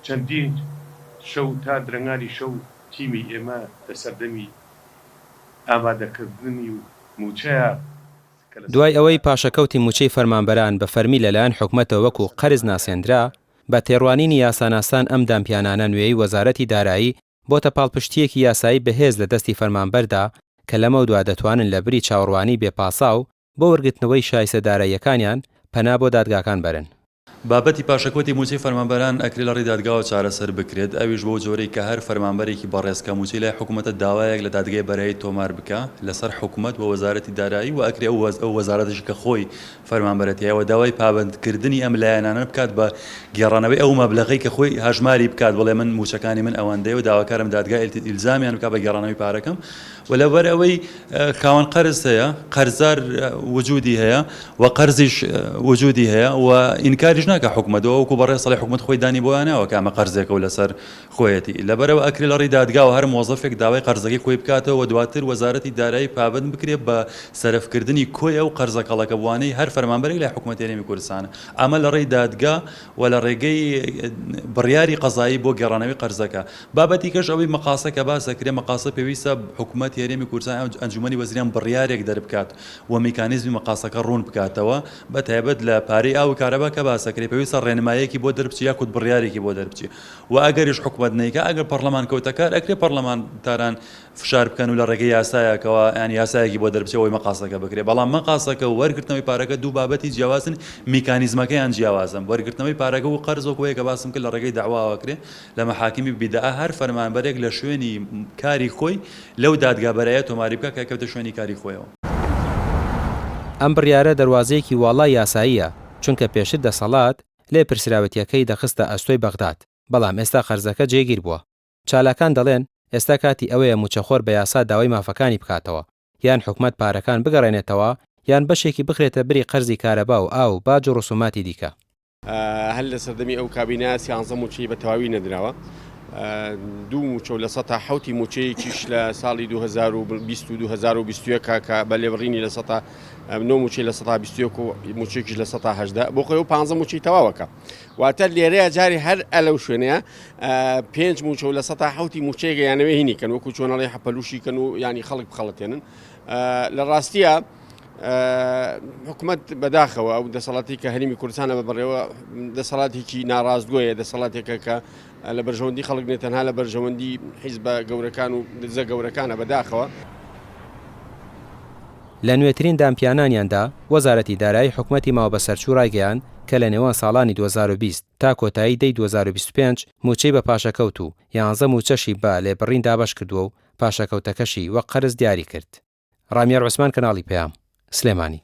چەندین شەو تا درەنگانی شەو تیمی ئێمە لە سەردەمی ئامادەکردنی و مووچەیە کە لە دوای ئەوەی پاشەکەوتی مووچەی فەرمانبەران بە فەرمی لەلایەن حکومەتەوە وەکو قەرز ناسێندرا، بە تێڕوانینی یاساناسان ئەم دانپیانانە نوێیەی وەزارەتی دارایی بۆتە پاڵپشتییەکی یاسایی بەهێز لە دەستی فەرمانبەردا کە لەمەودوا دەتوانن لە بری چاوەڕوانی بێ پاساو بۆ وەرگرتنەوەی شایستە داراییەکانیان پەنا بۆ دادگاکان بەرن. بابەتی پاشەکەوتی مووچەی فەرمانبەران ئەکرێ لە ڕێی دادگاوە چارەسەر بکرێت، ئەویش بەو جۆرەی کە هەر فەرمانبەرێکی بەڕێز کە مووچەی لای حکومەتە داوایەک لە دادگای بەرایی تۆمار بکا لەسەر حکومەت و وەزارەتی دارایی و ئەکرێ ئەو وەزارەتەشی کە خۆی فەرمانبەرە تیایە و داوای پابەندکردنی ئەم لایەنانە بکات بە گێڕانەوەی ئەو مەبلەغەی کە خۆی هەژماری بکات بڵێ من مووچەکانی من ئەوەندەیە و داواکارم دادگا ئیلزامیان بکات بە گێڕانەوەی پارەکەم و لەبەر ئەوەی خاوەن قەرز هەیە قەرزار وجودی هەیە و قەرزیش وجودی هەیە و ئینکاریش ناکە حکومەت وەکو بەڕێز سەڵی حکومەت خۆی دانی بۆیان ناوە کە ئەمە قەرزێکە و لەسەر خۆیەتی لەبەرئەوە ئەکرێ لە ڕێی دادگاوە هەر مۆزەفێک داوای قەرزەکەی خۆی بکاتەوە و دواتر وەزارەتی دارایی پابەند بکرێ بە سەرفکردنی کۆی ئەو قەرزە کەڵەکەبووانەی هەر فەرمانبەرێک لای حکومەتی هەرێمی کوردستانە ئەمە لە ڕێی دادگا و لە ڕێگەی بڕیاری قەزایی بۆ گێڕانەوەی قەرزەکە. بابەتی کەش ئەوەی مەقاسە کە باس ئەکرێ مەقاسە پێویستە حکومەتی هەرێمی کوردستان ئەنجومەنی وەزیران بڕیارێک دەربکات و میکانیزمی مەقاسەکە ڕوون بکاتەوە بە تایبەت لە پارەی ئاو و کارەبا کە باس ئەکرێ پێویستە ڕێنماییەکی بۆ دەربچێ یاخود بڕیارێکی بۆ دەربچێ و ئەگەریش حکومەت نەیکا ئەگەر پەڕلەمان کەوتە کار ئەکرێ پەڕلەمانتاران فشار بکەن و لە ڕێگەی یاسایەکەوە یان یاسایەکی بۆ دەربچێ ئەوەی مەقاسەکە بکرێ بەڵام مەقاسەکە و وەرگرتنەوەی پارەکە دوو بابەتی جیاوازن میکانیزمەکەیان جیاوازە وەرگرتنەوەی پارەکە و قەرز وەکو ئەوەی کە باسم کرد لە ڕێگەی دەعواوە ئەکرێ لە مەحاکمی بیدعە هەر فەرمانبەرێک لە شوێنی کاری خۆی لەو دادگا بەرایە تۆماری بکا کە ئەکەوێتە شوێنی کاری خۆیەوە. ئەم بڕیارە دەروازەیەکی واڵای یاساییە، چونکە پێشتر دەسەڵات لێپرسراوێتییەکەی دەخستە ئەستۆی بەغداد، بەڵام ئێستا قەرزەکە جێگیر بووە. چالاکان دەڵێن، ئێستا کاتی ئەوەیە مووچەخۆر بە یاسا داوای مافەکانی بکاتەوە، یان حکومەت پارەکان بگەڕێنێتەوە، یان بەشێکی بخرێتە بری قەرزی کارەبا و ئاو و باج و ڕسوماتی دیکە. هەر لە سەردەمی ئەو کابینە سیانزە مووچەی بە تەواوی نەدراوە. دوو مووچە و لە سەتا حەوتی مووچەیەکیش لە ساڵی 2020 و 2021 کە بە لێبڕینی لە سەتا نۆ مووچەی لە سەتا 21 و مووچەیەکیش لە سەتا هەژدە بۆ خۆی و پانزە مووچەی تەواوەکە. واتە لێرەیە جاری هەر ئەلەو شوێنەیە پێنج مووچە و لە سەتا حەوتی مووچەیەکە یانەوێ هینی کەن وەکو چۆنەڵی حەپەلوشی کەن و ینی خەڵک بخەڵەتێنن لە ڕاستیە حکومەت بەداخەوە ئەو دەسەڵاتی کە هەرمی کوردستانە بە بەڕێوە دەسەڵاتێکی ناڕاستگۆیە دەسەڵاتێکە کە لە بەرژەوەندی خەڵک نێ تەنها لە بەرژەوەندی حیزبە گەورەکان و دزە گەورەکانە بەداخەوە. لە نوێترین دانپیانانیاندا، وەزارەتی دارایی حکومەتی ماوەبەسەرچوو رایگەیاند کە لە نێوان ساڵانی 2020 تا کۆتایی دەی 2025 مووچەی بە پاشەکەوت و یانزە مووچەشی بە لێبڕین دابەشکردووە و پاشەکەوتەکەشی وەک قەرز دیاری کرد. ڕامیار عوسمان کەناڵی پەیام، سلێمانی.